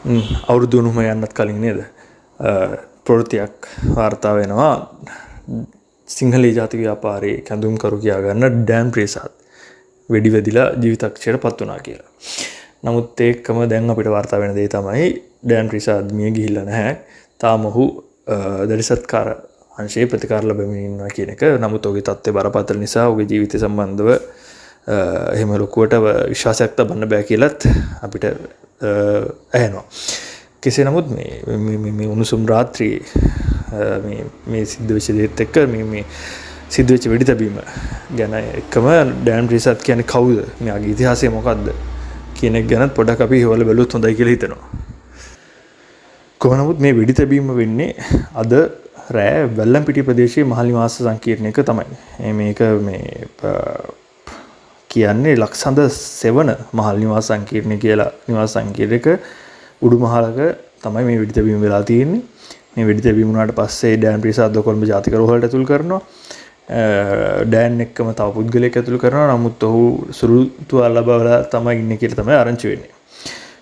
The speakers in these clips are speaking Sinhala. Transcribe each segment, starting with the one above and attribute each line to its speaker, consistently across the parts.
Speaker 1: අවුරුදු උණුහුම යන්නත් කලින් නේද ප්‍රවෘත්තියක් වාර්තා වෙනවා සිංහලී ජාතික ව්‍යාපාරයේ කැඳුම්කරු කියා ගන්න ඩෑන් ප්‍රේසාද් වෙඩි වැදිලා ජීවිතක්ෂයට පත් වුණා කියලා. නමුත් ඒකම දැන් අපිට වාර්තා වෙන දේ තමයි ඩෑන් ප්‍රේසාද් මිය ගිහිල්ලා නැහැ. තාම ඔහු දැඩි සත්කාර අංශයේ ප්‍රතිකාර ලැබමින් ඉන්නවා කියන එක. නමුත් ඔහුගේ තත්ත්වය බරපතල නිසා ඔහුගේ ජීවිතය සම්බන්ධව එහෙම ලොකුවට විශ්වාසයක් තබන්න බෑ කියලත් අපිට ඇහෙනවා. කෙසේ නමුත් මේ මේ උණුසුම් රාත්‍රියේ මේ මේ සිද්ධ වෙච්ච දේත් එක්ක මේ මේ සිද්ධ වෙච්ච වෙඩි තැබීම ගැන එක්කම ඩෑන් ප්‍රේසාද් කියන්නේ කවුද, මෙයාගේ ඉතිහාසය මොකද්ද කියන එක ගැනත් පොඩක් අපි හොයලා බැලුවොත් හොඳයි කියලා හිතෙනවා. කොහොම නමුත් මේ වෙඩි තැබීම වෙන්නේ අද රෑ වැල්ලම්පිටිය ප්‍රදේශයේ මහල් නිවාස සංකීර්ණයක තමයි. මේක මේ කියන්නේ ලක්සඳ සෙවන මහල් නිවාස සංකීර්ණය කියලා නිවාස සංකීර්ණයක උඩුමහලක තමයි මේ වෙඩි තැබීම වෙලා තියෙන්නේ. මේ වෙඩි තැබීම වුණාට පස්සේ ඩෑන් ප්‍රේසාද් කොළඹ ජාතික රෝහලට ඇතුල් කරනවා. ඩෑන් එක්කම තව පුද්ගලයෙක් ඇතුල් කරනවා. නමුත් ඔහු සුළු තුවාල ලබලා තමයි ඉන්නේ කියලා තමයි ආරංචි වෙන්නේ.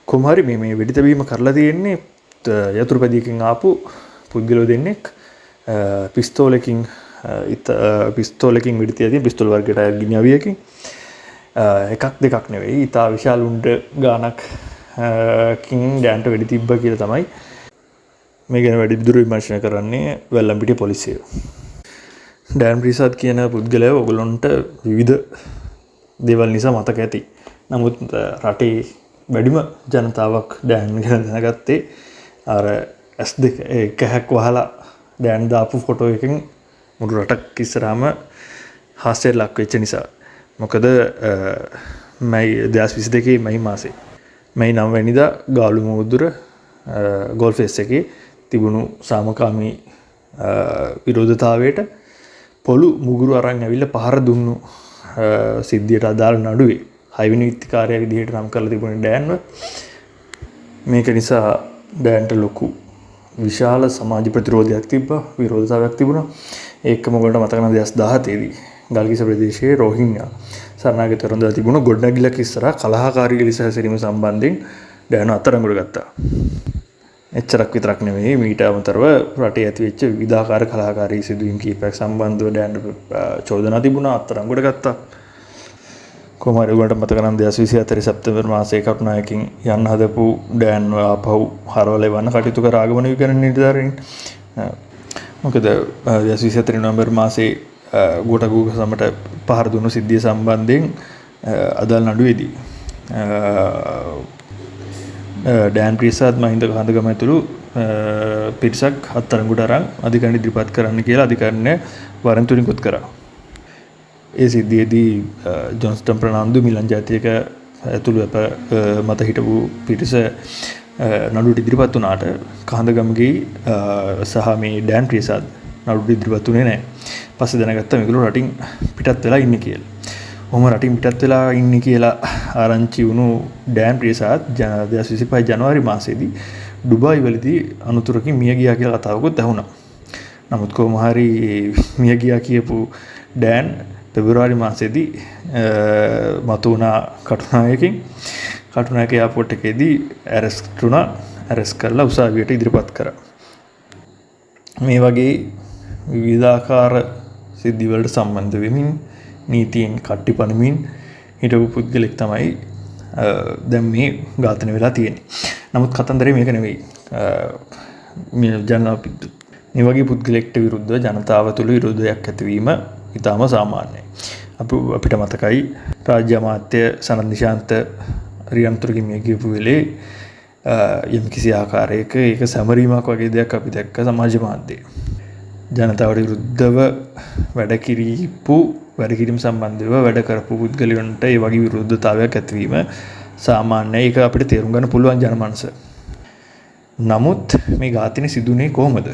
Speaker 1: කොහොම හරි මේ මේ වෙඩි තැබීම කරලා තියෙන්නේ යතුරු පැදියකින් ආපු පුද්ගලයෝ දෙන්නෙක් පිස්තෝලකින් පිස්තෝලකින් වෙඩි තියලා තියෙන පිස්තෝල වර්ගයට අයත් ගිනි අවියකින් එකක් දෙකක් නෙවෙයි ඉතා විශාල උණ්ඩ ගානක් කින් ඩෑන්ට වෙඩි තිබ්බ කියලා තමයි මේ ගැන වැඩි දුර විමර්ශනය කරන්නේ වැල්ලම්පිටිය පොලිසිය. ඩෑන් ප්‍රසාද් කියන පුද්ගලයා ඔයගොල්ලන්ට විවිධ දේවල් නිසා මතක ඇති. නමුත් රටේ වැඩිම ජනතාවක් ඩෑන් ගැන දැනගත්තේ අර ඇස් දෙක එක හැක් වහලා ඩෑන් දාපු ෆොටෝ එකෙන් මුළු රටක් ඉස්සරහම හාස්‍යයට ලක් වෙච්ච නිසා. මොකද මැයි 2022 මැයි මාසේ මැයි 9 වෙනිදා ගාලු මුහුදුර ගෝල් ෆේස් එකේ තිබුණු සාමකාමී විරෝධතාවයට පොළු මුගුරු අරන් ඇවිල්ලා පහර දුන්නු සිද්ධියට අදාළ නඩුවේ 6 වෙනි විත්තිකාරයා විදිහට නම් කරලා තිබුණේ ඩෑන්ව. මේක නිසා ඩෑන්ට ලොකු විශාල සමාජ ප්‍රතිරෝධයක් තිබ්බා, විරෝධතාවයක් තිබුණා. ඒකම ඔයගොල්ලන්ට මතක නම් 2017 දී ගල්කිස්ස ප්‍රදේශයේ රෝහිංගා සරණාගතවරුන් රඳවා තිබුණු ගොඩනැගිල්ලක් ඉස්සරහා කලහකාරී ලෙස හැසිරීම සම්බන්ධයෙන් ඩෑන්ව අත්අඩංගුවට ගත්තා. එච්චරක් විතරක් නෙවෙයි, මීට අමතරව රටේ ඇතිවෙච්ච විවිධාකාර කලහකාරී සිදුවීම් කිහිපයක් සම්බන්ධව ඩෑන්ට චෝදනා තිබුණා, අත්අඩංගුවට ගත්තා. කොහොම හරි ඔයගොල්ලන්ට මතක නම් 2024 සැප්තැම්බර් මාසයේ කරුණායකින් යන්න හදපු ඩෑන්ව ආපහු හරවලා එවන්න කටයුතු කර ආගමන විකරණ නිලධාරීන්. මොකද 2024 නොවැම්බර් මාසයේ ගෝඨ සමට පහර දුන්නු සිද්ධිය සම්බන්ධයෙන් අදාළ නඩුවේදී ඩෑන් ප්‍රසාද් මහින්ද කහඳගම ඇතුළු පිරිසක් අත්අඩංගුවට අරන් අධිකරණ ඉදිරිපත් කරන්න කියලා අධිකරණය වරෙන්තු නිකුත් කරා. ඒ සිද්ධියේදී ජොන්ස්ටන් ප්‍රනාන්දු මිලන් ජාතික ඇතුළු අප මත හිටපු පිරිස නඩුවට ඉදිරිපත් වුණාට කහඳගමගේ සහ මේ ඩෑන් ප්‍රසාද් නඩුවට ඉදිරිපත් වුණේ නැහැ. පස්සේ දැනගත්තා මේගොල්ලෝ රටින් පිටත් වෙලා ඉන්නේ කියලා. ඔහොම රටින් පිටත් වෙලා ඉන්නේ කියලා ආරංචි වුණු ඩෑන් ප්‍රසාද් 2025 ජනවාරි මාසයේදී ඩුබායි වලදී අනතුරකින් මිය ගියා කියලා කතාවකුත් ඇහුණා. නමුත් කොහොම හරි මිය ගියා කියපු ඩෑන් පෙබරවාරි මාසයේදී මතු වුණා කටුනායකින්. කටුනායක එයාපෝට් එකේදී ඇරෙස්ට් වුණා. ඇරෙස්ට් කරලා උසාවියට ඉදිරිපත් කරා. මේ වගේ විවිධාකාර සිද්ධි වලට සම්බන්ධ වෙමින් නීතියෙන් කට්ටි පනමින් හිටපු පුද්ගලෙක් තමයි දැන් මේ ඝාතනය වෙලා තියෙන්නේ. නමුත් කතන්දරේ මේක නෙවෙයි. මේ වගේ පුද්ගලෙක්ට විරුද්ධව ජනතාව තුළ විරෝධයක් ඇතිවීම ඉතාම සාමාන්‍යයි. අපිට මතකයි රාජ්‍ය අමාත්‍ය සනත් නිශාන්ත රියන්තුරකින් මිය ගියපු වෙලේ යම්කිසි ආකාරයක ඒක සැමරීමක් වගේ දෙයක් අපි දැක්ක සමාජ මාධ්‍යයේ. ජනතාවට විරුද්ධව වැඩ කිරීම සම්බන්ධව වැඩ කරපු පුද්ගලයන්ට ඒ වගේ විරුද්ධතාවයක් ඇතිවීම සාමාන්‍යයි. ඒක අපිට තේරුම් ගන්න පුළුවන් ජනමනස. නමුත් මේ ඝාතනය සිදුුනේ කොහොමද?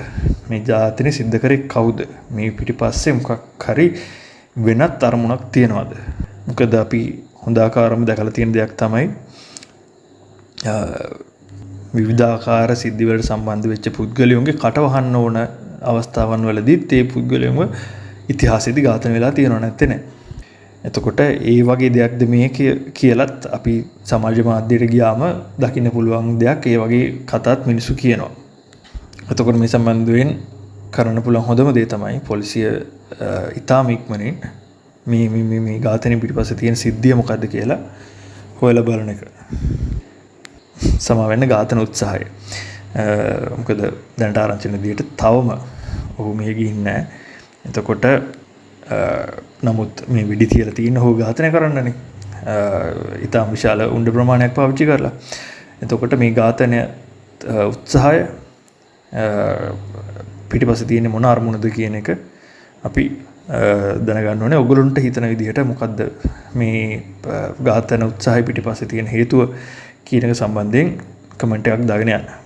Speaker 1: මේ ඝාතනය සිද්ධ කරේ කවුද? මේ පිටිපස්සේ මොකක් හරි වෙනත් අරමුණක් තියනවද? මොකද අපි හොඳ ආකාරම දැකලා තියෙන දෙයක් තමයි විවිධාකාර සිද්ධි වලට සම්බන්ධ වෙච්ච පුද්ගලයන්ගේ කටවහන්න ඕන අවස්ථාවන් වලදීත් ඒ පුද්ගලයන්ව ඉතිහාසයේදී ඝාතන වෙලා තියෙනව නැත්තේ නෑ. එතකොට ඒ වගේ දෙයක්ද මේ කියලත් අපි සමාජ මාධ්‍යයට ගියාම දකින්න පුළුවන් දෙයක්. ඒ වගේ කතාත් මිනිස්සු කියනවා. එතකොට මේ සම්බන්ධයෙන් කරන්න පුළුවන් හොඳම දේ තමයි පොලිසිය ඉතාම ඉක්මනින් මේ මේ මේ ඝාතනය පිටිපස්සේ තියෙන සිද්ධිය මොකද්ද කියලා හොයලා බලන එක. සමා වෙන්න, ඝාතන උත්සාහය. මොකද දැනට ආරංචි වෙන විදිහට තවම ඔහු මෙහෙ ගිහින් නැහැ. එතකොට නමුත් මේ වෙඩි තියලා තියෙන ඔහු ඝාතනය කරන්නනේ. ඉතාම විශාල උණ්ඩ ප්‍රමාණයක් පාවිච්චි කරලා. එතකොට මේ ඝාතනය උත්සාහය පිටිපස්සේ තියෙන මොන අරමුණද කියන එක අපි දැනගන්න ඕනේ. ඔයගොල්ලන්ට හිතන විදිහට මොකද්ද මේ ඝාතන උත්සාහය පිටිපස්සේ තියෙන හේතුව කියන එක සම්බන්ධයෙන් කමෙන්ට් එකක් දාගෙන යන්න.